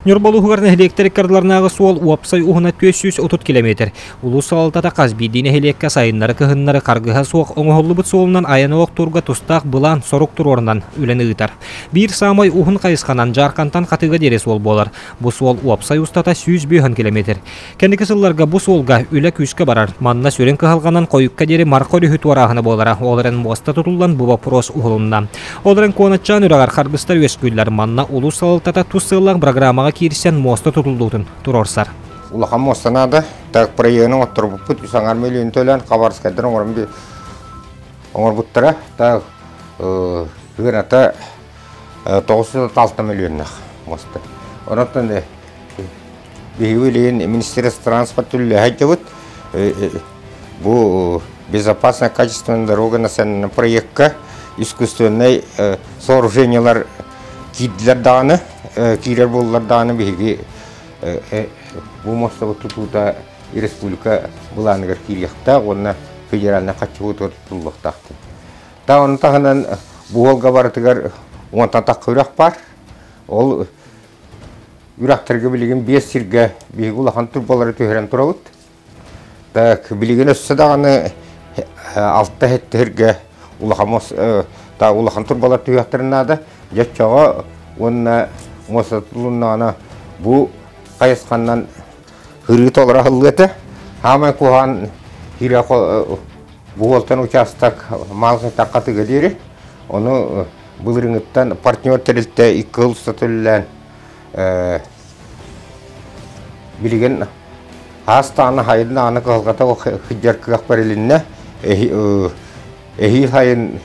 Ньурба улууһугар нэһилиэктэр ыккардыларынааҕы суол уопсай уһуна 430 километр. Улуус салалтата хас биирдии нэһилиэккэ сайыннары-кыһыннары харгыһа суох оҥоһуллубут суолунан айаны олохтуурга тустаах былаан сорук туруорунан үлэни ыытар. Биир саамай уһун хайысханан Дьаархантан Хатыыга диэри суол буолар. Бу суол уопсай устата 105 километр. Кэнники сылларга бу суолга үлэ күүскэ барар. Манна сүрүн кыһалҕанан хойукка диэри Марха өрүһү туорааһына буолара. Ол эрэн муоста тутуллан бу боппуруос уһулунна. Ол эрэн Куоначчаан үрэҕэр харгыстар үөскүүллэр. Манна улуус салалтата тус сыаллаах бырагыраамаҕа киирсэн муоста тутуллуутун туруорсар. Улахан муоста наада. Так проегын оҥотторбуппут үс аҥаар миллион төлөөн Хабаровскайдар оҥорон оҥорбуттара. Так сыаната 906 миллионнаах муоста. Онон Биһиги билигин Министерство транспорт үлэлэһэ Бу безопасная качественная дорога национальный проекка искусственнай сооружениелар киирдилэр даҕаны, киирэр буоллар даҕаны биһиги бу мостовой тутуута республика былааныгар киириэхтээх уонна федеральнай хаччыбыт тутуллуохтаах. Та ону таһынан бу уолга барытыгар уонтан тахха үрэх бар. Ол Үрэхтэргэ билигин биэс сиргэ биһиги улахан турбалары түһэрэн турабыт. Так, билигин өссө даҕаны алта сэттэ сиргэ улахан улахан турбалар түһүөхтэрин наада. Дьэ оччоҕо уонна муоста тутулуннаҕына бу хайысханнан ырыы толоро аһыллыа этэ. Хаамай куһаҕан киирэ бу уолтан учаастак мал хатыга диэри. Ону былырыҥыттан партнер тэрилтэ икки сыл устата үлэлээн билигин аас-тааны хайын даҕаны кыһалҕата сылдьар кыах бэрилиннэ. Эһиил сайын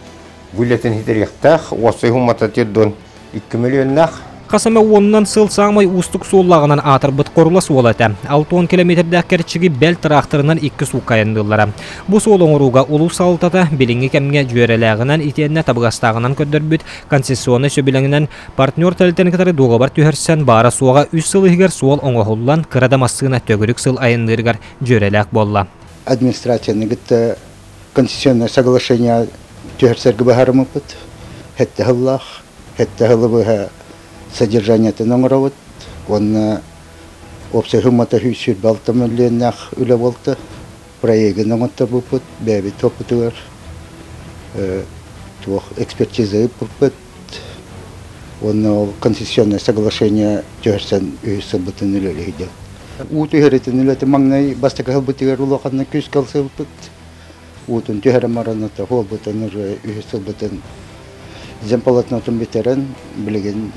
бу үлэтин ситэриэхтээх, уопсай суммата тиэрдуон 2 миллионнаах. Хас эмэ уонунан сыл саамай уустук суоллааҕынан аатырбыт Хорула суола этэ. 60 километрдээх кэрчиги бэл тыраахтарынан икки суукка айанныыллара. Бу суол оҥорууга улуус салалтата билиҥҥи кэмҥэ дьүөрэлээҕинэн итиэннэ табыгастааҕынан көрдөрбүт концессионнай сөбүлэҥинэн партнер тэрилтэни кытары дуогабар түһэрсэн баара-суоҕа үс сыл иһигэр суол оҥоһуллан кыра да массыына төгүрүк сыл айанныырыгар дьүөрэлээх буолла. Администрацияны кытта концессионное соглашение түһэрсэргэ быһаарыммыппыт. Сэттэ сыллаах, сэттэ сылы быһа содержаниетын оҥоробут уонна уопсай суммата 126 миллионнаах үлэ буолта. Проегын оҥотторбуппут, бэйэбит опытыгар туох экспертиза ыыппыппыт уонна ол концессионное соглашение түһэрсэн үһүс сылбытын үлэлиһи Уу түһэритин үлэтин маҥнай бастакы сылбытыгар улаханнык күүскэ ылсыбыппыт. Уутун түһэрэн баран хуолбутун уже үһүс сылбытын земполотнотун бүтэрэн билигин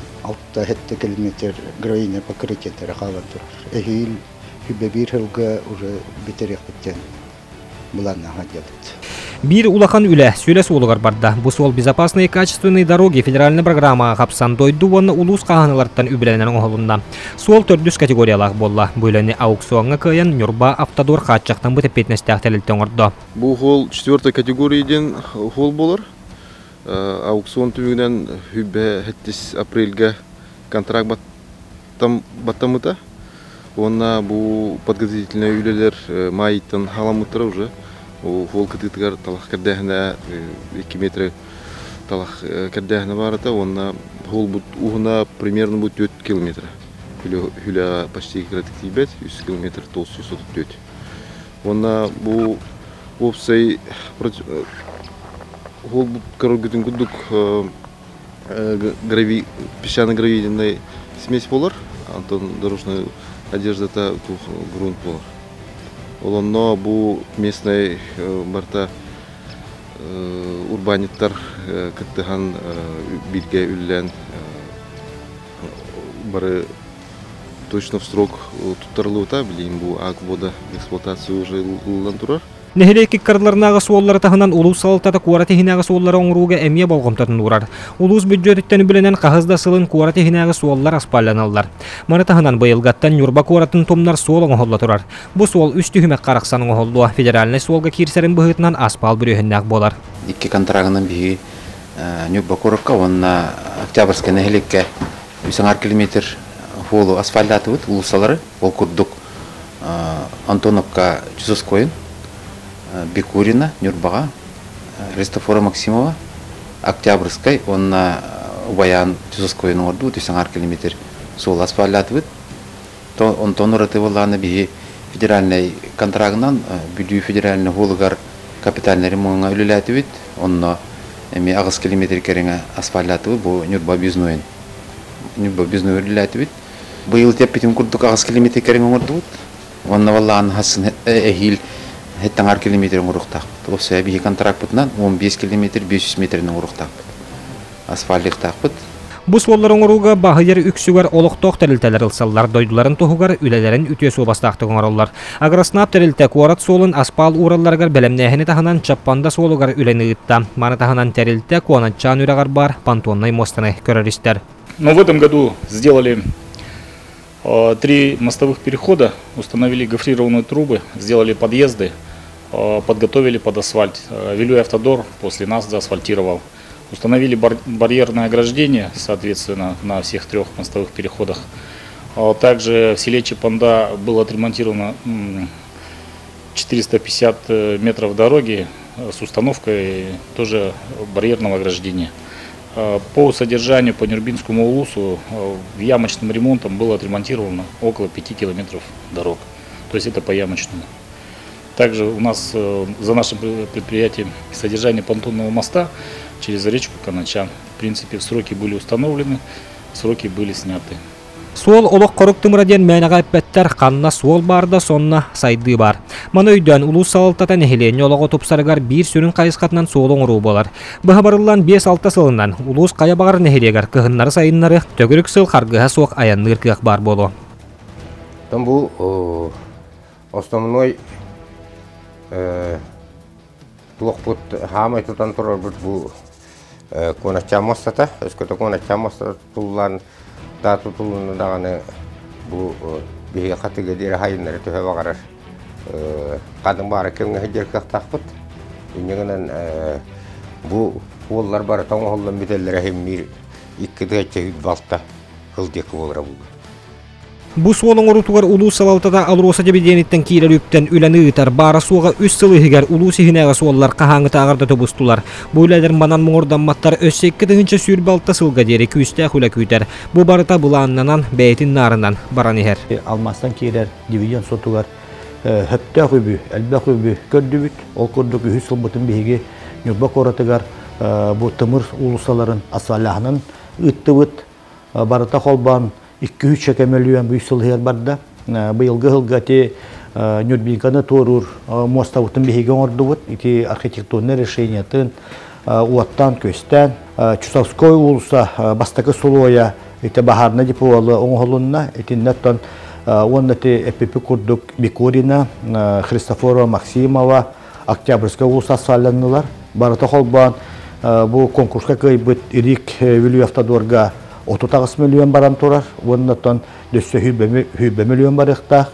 6-7 километр гравийное покрытиетара хаалан турар. Эһиил Сүбэ биир сылга уже бүтэриэхпиттэн былааннаах дьабыт. Биир улахан үлэ Сүлэ суолугар барда. Бу суол «Безопасные и качественные дороги» федеральнай программаҕа хапсан дойду уонна улуус хааһыналарыттан үбүлэнэн оҥоһулунна. Суол төрдүс категориялаах буолла. Бу үлэни аукциоҥҥа кыайан Ньурба Автодор хааччахтаммыт эппиэтинэстээх тэрилтэ оҥордо. Бу суол четвертой категория диэн суол буолар. Аукцион түмүгүнэн сүүрбэ сэттис апрельга контракт баттаммыта. Уонна бу подготовительнай үлэлэр маайыттан халаммыттара уже. Уол кытыытыгар талах кэрдээһинэ 2 метр талах кэрдээһинэ баарата уонна уолбут уһуна примерно бу 4 километр. Хүлэҕэ почти кыратык тиийбэт, 3 километр 934. Уонна бу уопсай уолбут көрөргүтүн курдук песчано-гравийный смесь буолар, онтон дорожная одеждата грунт буолар. Ол онно бу местный барыта урбаанньыттар кыттыһан бииргэ үлэлээн бары точно в срок туттарыллыбыта. Билигин бу АК-вода эксплуатация уже ылыллан турар. Нэһилиэк иккардыларынааҕы суоллары таһынан улуус салалтата куорат иһинээҕи суоллары оҥорууга эмиэ болҕомтотун уурар. Улуус бүддьүөтүттэн үбүлэнэн хаһыс да сылын куорат иһинээҕи суоллар аспаалланаллар. Маны таһынан быйылгаттан Ньурба куоратын тумнар суол оҥоһулла турар. Бу суол үс түһүмэххэ арахсан оҥоһуллуо, федеральнай суолга киирсэрин быһыытынан аспаал бүрүөһүннээх буолар. Икки контрагынан биһиги Ньурба куоракка уонна Октябрьскай нэһилиэккэ үс аҥаар километр суолу асфальтаатыбыт уулуссалары. Ол курдук Антоновка Чусовскойун, Бекурина, Ньурбаҕа, Христофора Максимова, Октябрьскай уонна Убайаан Чусовскойун оҥордубут үс аҥаар километр. суол асфальтаатыбыт. Онтон ураты буоллаҕына биһи федеральнай контрагынан Бүлүү федеральнай уһулугар капитальнай ремоҥҥа үлэлээтибит. Онно эмиэ 8 километр кэриҥэ асфальтаатыбыт. Бу Ньурба объезднойун Ньурба объездной үлэлээтибит. Быйыл тэппитим курдук 8 километр кэриҥэ оҥордубут. Уонна баллаан хасын эһиил хеттаҥар километр оҥоруохтаахпыт. Ол биһи контракпытынан 15 километр 500 метрин оҥоруохтаахпыт. Асфальтыахтаахпыт. Бу суоллар оҥорууга баһыйар үксүгэр олохтоох тэрилтэлэр ылсаллар, дойдуларын туһугар үлэлэрин үтүө суобастаахтык оҥороллор. Агроснаб тэрилтэ куорат суолун аспаал ууралларыгар бэлэмнээһини таһынан Чаппанда суолугар үлэни ыытта. Маны таһынан тэрилтэ Куоначчаан үрэҕэр баар понтоннай муостаны көрөр-истэр. Но в этом году сделали 3 мостовых перехода, установили гофрированные трубы, сделали подъезды, подготовили под асфальт. Вилюй Автодор после нас заасфальтировал. Установили барьерное ограждение, соответственно, на всех 3 мостовых переходах. Также в селе Чапанда было отремонтировано 450 метров дороги с установкой тоже барьерного ограждения. По содержанию по Нюрбинскому улусу ямочным ремонтом было отремонтировано около 5 километров дорог. То есть это по ямочному. Также у нас за нашим предприятием содержание понтонного моста через речку Каначан. В принципе, сроки были установлены, сроки были сняты. Суол олох хорук тымыра диэн мээнэҕэ эппэттэр, ханна суол баарда сонно сайдыы бар. Маны өйдөөн улуус салалтата нэһилиэнньэ олоҕо тупсарыгар биир сүрүн хайысхатынан суол оҥоруу буолар. Быһа барыллан 5-6 сылынан улуус хайа баҕар нэһилиэгэр кыһыннары сайыннары төгүрүк сыл харгыһа суох айанныыр кыах баар буолуо. Там бу основной туохпут хаамай тутан турарбыт бу Куоначчаан муостата, өскөтө Куоначчаан муостата тутуллан да тутулунна даҕаны бу биһиги хатыга диэри хайыннары төһө баҕарар хадын баара кэмҥэ сылдьар кыахтаахпыт. Инньэ гынан бу уоллар барыта оҥоһуллан бүтэллэрэ иһин 2 6 сыл диэки буолара буолуо. Бу суол оҥоруутугар улуус салалтата Алроса дибидиэниттэн киирэр үптэн үлэни ыытар. Баара суоҕа 3 сыл иһигэр улуус иһинээҕи суоллар хаһааҥҥытааҕар да тубустулар. Бу үлэлэр манан муҥурдамматтар, өссө 2026 сылга диэри күүстээх үлэ күүтэр. Бу барыта былааннанан, бэйэтин наарынан баран иһэр. Алмаастан киирэр дивиденд суотугар сөптөөх үбү, элбэх үбү көрдүбүт. Ол курдук үһүс сылбытын биһиги Ньурба куоратыгар бу тымыр уулуссаларын асфальтааһынын ыыттыбыт. Барыта холбоон 200 мөлүйүөн бу сыл иһигэр барда. Быйылгы сылга ити Нюрбинканы туоруур муостабытын биһиги оҥордубут. Ити архитектурный решениятын уоттан көстөн Чусовской уулусса бастакы слоя ити баһаарынай деполы оҥоһулунна. Итиннеттон уонна ити эппиппит курдук Бикурина, Христофорова, Максимова, Октябрьская уулусса асфальтаннылар. Барыта холбоон бу конкурска кыайбыт Ирик Вилюй Автодорга 38 миллион баран турар. Уоннаттан дөссө 100 миллион барыахтаах.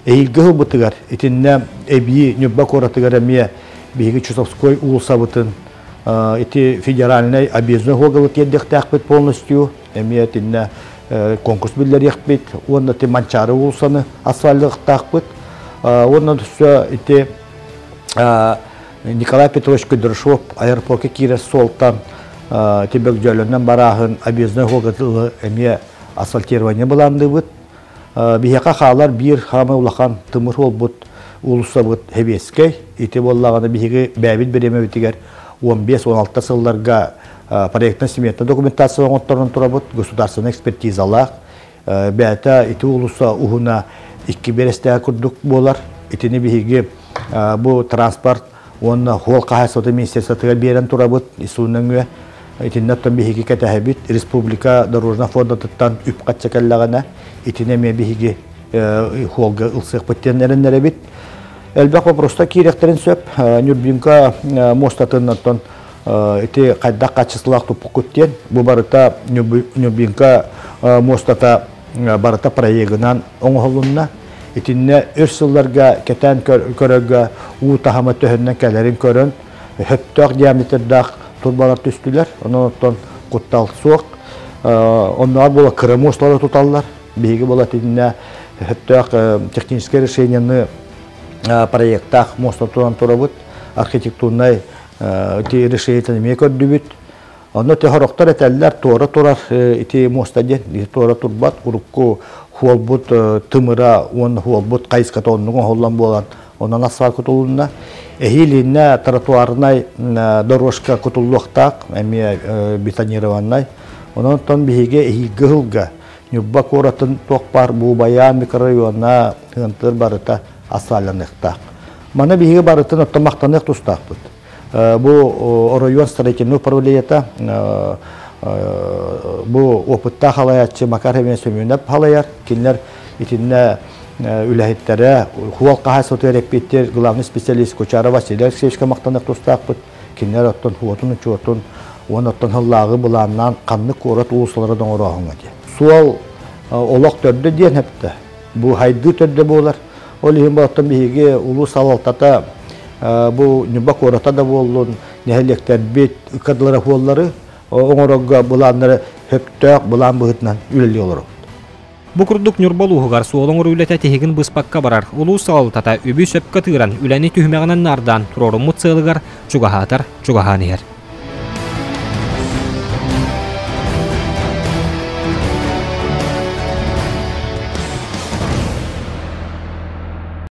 Эһиилги сылбытыгар итиннэ эбии Ньурба куоратыгар эмиэ биһиги Чусовской уулуссабытын ити федеральный объездной суолга тиэрдиэхтээхпит полностью. Эмиэ итиннэ конкурс биллэриэхпит. Уонна ити Манчаары уулуссаны асфальтыахтаахпыт. Уонна өссө ити Николай Петрович Кудряшов аэропортка киирэр суолтан ити Бөгдьөлөнөн барааһын объездной суолга эмиэ асфальтирование былаанныыбыт. Биһиэхэ хаалар биир хаамай улахан тымыр суолбут уулуссабыт Сэбиэскэй. Ити буоллаҕына биһиги бэйэбит бириэмэбитигэр 15-16 сылларга проектно-сметная документация оҥотторон турабыт, государственная экспертизалаах. Бэйэтэ ити уулусса уһуна 2 биэрэстээх курдук буолар. Итини биһиги бу транспорт уонна суол хаһаайыстыбатын министерствотыгар биэрэн турабыт исууннаҥыа. Итиннэ биһиги кэтэһэбит республика дорожный фондатыттан үп харчы кэллэҕинэ итини эмиэ биһиги суолга ылсыахпыт диэн эрэннэрэбит. Элбэх вопростар киириэхтэрин сөп. Нюрбинка муостатын оттон ити хайдах качестволаах туппуккут диэн. Бу барыта Нюрбинка муостата барыта проегынан оҥоһулунна. Итиннэ өр сылларга кэтээн көрөргө уу таһыма төһөннөн кэлэрин көрөн, сөптөөх диаметрдаах турбалар түстүлэр. Онон оттон куттал суох. Оннооҕор буола кыра муосталары туталлар. Биһиги буола итиннэ сөптөөх техническое решениены проекттаах муоста туран турабыт. Архитектурнай решениетин эмиэ көрдүбүт. Онно техороктор этэллэр туора турар ити муоста диэн туора турбат урукку хуолбут тымыра уонна хуолбут хайыската оннук оһоллон буолан онон асфальт кутулунна. Эһиилиннэ тротуарнай дорожка кутуллуохтаах эмиэ бетонированнай. Онон биһиги эһиилги ыһылга Ньурба куоратын туох баар Буубайаан микрорайона ыантыр барыта асфальтаныахтаах. Маны биһиги барытын оттон махтаныах тустаахпыт. Бу оройуон строительный управлениета бу опыттаах халайааччы Макар Евгеньевич Семенов халайар. Кинилэр итиннэ үлэһиттэрэ хуол хаһаайыстыбатыгар эппиэттиир главный специалист Кучаров Василий Алексеевичка махтаныах тустаахпыт. Кинилэр оттон уотун учуотун уон оттон сыллааҕы былааннаан ханнык куорат уулуссалара оҥорооһуҥҥа диэн. Суол олох төрдө диэн эптэ. Бу хайдыы төрдө буолар. Ол иһин оттон биһиги улуус салалтата бу Ньурба куората да буоллун, нэһилиэктэрбит ыккардылара хуоллары оҥорорго былааннары сөптөөх былаан быһыытынан үлэлии олоробут. Бу курдук Ньурба улууһугар суол оҥоруу үлэтэ тиһигин быспакка барар. Улуус салалтата үбү сөпкө тыыран, үлэни түһүмэҕинэн наардаан туруоруммут сыалыгар чугаһаатар, чугаһаан иһэр.